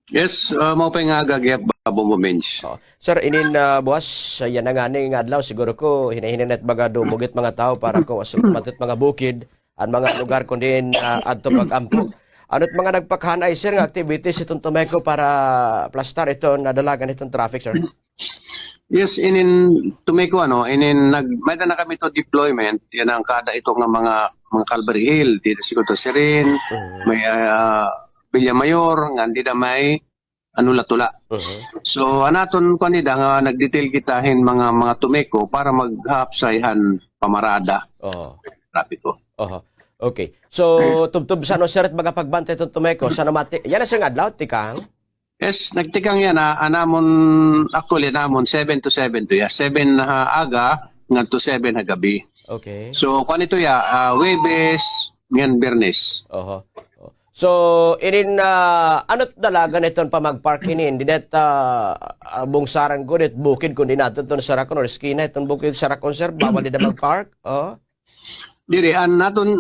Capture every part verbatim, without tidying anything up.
Yes, ah, maupay nga aga gihap, Babo Momens. Oh. Sir, inin, ah, buwas, ah, yana ngani nga adlaw, siguro ko, hinay-hinay na it baga dumog it mga tawo para ko, asa man it mga bukid, an mga lugar kon diin, ah, adto pag-ampo. Ano it mga nagpakahan-ay, sir, nga activities iton Tumeco para plastar iton nadalagan iton traffic, sir? Yes, inin Tumeco, ano, inin nag-, may-ada na kami to deployment, yana an kada ito nga mga, mga Calvary Hill, dida siguro to Sirin, Mhm. may, ah, Villamayor, ngan dida may, ano, Tula-Tula. Mhm. So, an aton kuan dida nga nag-detail kita hin mga, mga Tumeco para maghapsay han pamarada. Oo. Trapiko. Oho. Okay. So, tubtob san-o, sir, it mga pagbantay iton Tumeco, san-o mati-, yana, sir, nga adlaw, tikang? Yes, nagtikang yana, ah, an amon, actually, an amon, seven to seven to, ya. Seven ha aga, ngadto seven ha gabi. Okay. So, kuan ito, ya, ah, Huwebes, ngan Biyernes. Oho. So, inin, ah, ano it dalagan iton pamag-park hinin? Dida it, ah, ah, bungsaran gud it bukid kon diin adto iton Saracon or eskina iton bukid Saracon, sir? Bawal dida mag-park? Oh? Diri, an aton,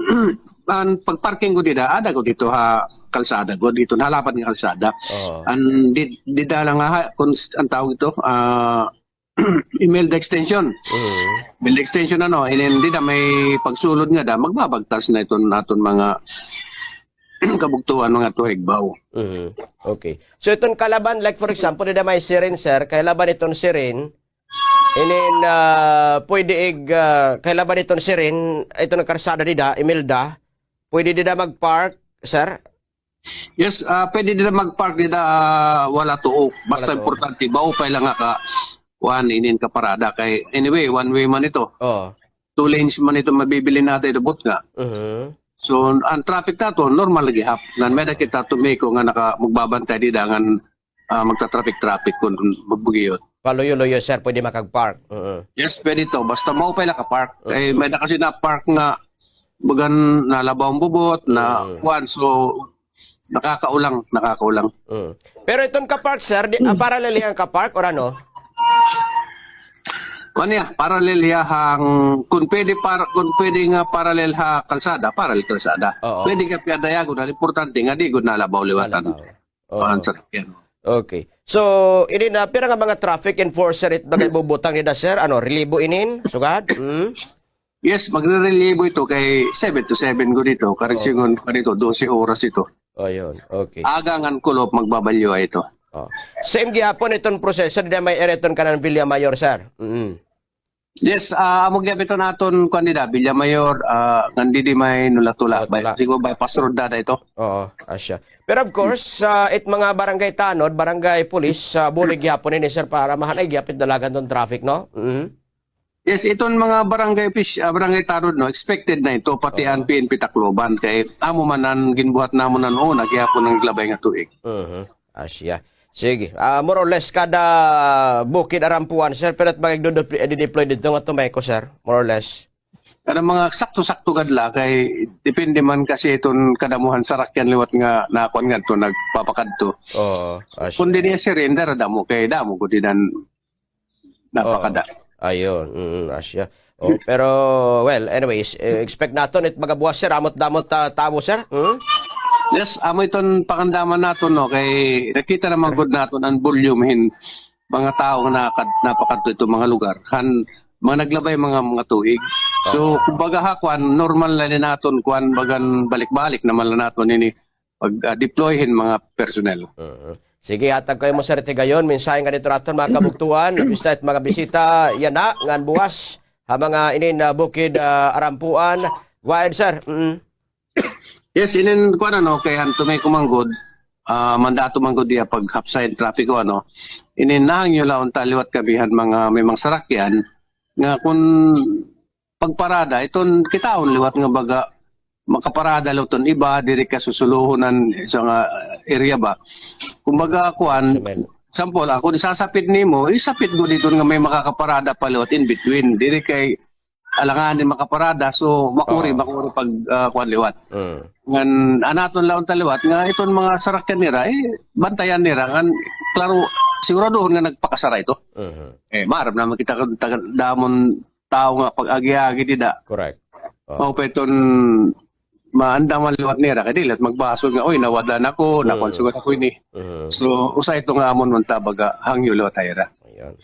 an pag-parking gud dida, ada gud dito ha kalsada gud, dito ha lapad nga kalsada. Oo. An di-, dida lang ha, kun s-, an tawag ito, ah, Imelda extension. Mhm. Imelda extension, ano, inin dida may pagsulod ngada, magbabagtas na iton aton mga kabugtoan, mga tuhigbaw. Mhm. Okay. So, iton kalaban, like, for example, dida may Sirin, sir, kalaban iton Sirin, inin, ah, pwede ig, ah, kalaban iton Sirin, iton karsada dida, Imelda, pwede dida mag-park, sir? Yes, ah, pwede dida mag-park dida, ah, wala tuo. Basta Wala tuo. importante, maupay lang nga ka, kuan, inin kaparada. Kay, anyway, one way man ito. Oo. Two lanes man ito, mabibilin naton ito, butnga. Mhm. So, an traffic naton, normal lagi hap. Ngan may-ada kita Tumeco nga naka-, magbabantay dida, ngan, ah, magta-traffic-traffic kon bugiyot. Paluyo-luyo, sir, pwede makag-park. Mhm. Yes, pwede to. Basta maupay lang ka-park. Mhm. Kay may-ada kasi na-park nga, bagan nalabaw an bubot, na Mhm. kuan. So, nakakaulang, nakakaulang. Mm. Pero iton ka-park, sir, di, ah, parallel hiya han ka-park or ano? Kuan hiya, parallel hiya han, kun pwede par-, kun pwede nga parallel ha kalsada, parallel kalsada. Oo. Pwede ka pia diagonal, importante nga di gud nalabaw liwat an, Nalabaw. Oo. an sarakyan. Okay. So, ini na, pira nga mga traffic enforcer it mga ibubutang nida, sir? Ano, relibo inin? Sugad? Mm? Yes, magre-relibo ito kay seven to seven gud ito. Karon Oo. sigon pa dito, dose oras ito. Oh, yun. Okay. Aga ngan kulop, magbabalyo ito. Oh. Same gihapon iton proseso dida may area iton kanan Villamayor, sir. Mm. Yes, ah, amo gihap iton aton kuan dida, Villamayor, ah, ngan didi may Tula-Tula. Tula-Tula. By, siguro bypass road dada ito. Oo, asya. Pero of course, sa it mga barangay tanod, barangay police, sa bulig gihapon ini, sir, para mahan-ay gihap it dalagan iton traffic, no? Mm. Yes, iton mga barangay offic-, ah, barangay tanod, no, expected na ito, pati Oo. an P N P Tacloban, kay amo man an ginbuhat namon an una, gihapon an naglabay nga tuig. Mhm. Asya. Sige. Ah, more or less kada bukid arampuan, sir, pero it mga igdo-, i-deploy didto nga Tumeco, sir, more or less. Kada mga sakto-sakto gad la, kay depende man kasi iton kadamuhan sarakyan liwat nga nakuan ngadto, nagpapakadto. Oo, asya. Kun diri siya rin, dara damo, kay damo gud dinan napakada. Oo. Ayun, mm, asya. Oh, pero, well, anyways, eh, expect naton it mga buwas, sir, amo it damo ta-, tawo, sir? Hmm? Yes, amo iton pakandaman naton, no, kay nakita naman gud naton an volume hin mga tawo nga nakad-, napakadto iton mga lugar. Han, mga naglabay mga, mga tuig. So, Oo. kumbaga ha, kuan, normal na ni naton, kuan, bagan balik-balik naman la naton ini pag, ah, deploy hin mga personnel. Mhm. Sige, hatag ko ha imo, sir, it higayon, mensahe ngadto ha aton mga kabugtoan, bista it mga bisita yana ngan buwas ha mga inin, ah, bukid, ah, arampuan. Go ahead, sir. Mm. Yes, inin kuan, ano, kay han Tumeco man gud, ah, mandato man gud hiya paghapsay hin trapiko, ano. Inin nahangyo la unta liwat kami han mga may mga sarakyan nga kun pagparada, iton kitaon liwat nga baga makaparada liwat iton iba, diri ka susulohon an isa nga area ba. Kumbaga, kuan, Simen. example, ako, isasapit nimo, isapit gud iton nga may makakaparada pa liwat in between. Diri kay alanganin makaparada, so makuri, Oo. makuri pag, ah, kuan liwat. Mm. Ngan an aton la unta liwat nga iton mga sarakyan nira, eh, bantayan nira ngan klaro, siguraduhon nga nagpakasara ito. Mhm. Eh, maaram naman kita kun taga-, damon tawo nga pag-agi-agi dida. Correct. Oh. Mao pa iton maandaman liwat nira kay dili liwat magbasol nga, "Uy, nawad-an ako, nakuan siguro ako ini." So usa ito nga amon man ta baga hangyo liwat ha ira. Ayun.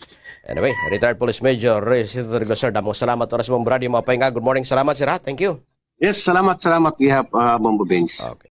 Anyway, retired Police Major Rey Cito Reglosar, damo nga salamat oras mo, brad, mga pahinga. Good morning, salamat, sir, ha? Thank you. Yes, salamat, salamat gihap, ah, Bombo Benz. Okay.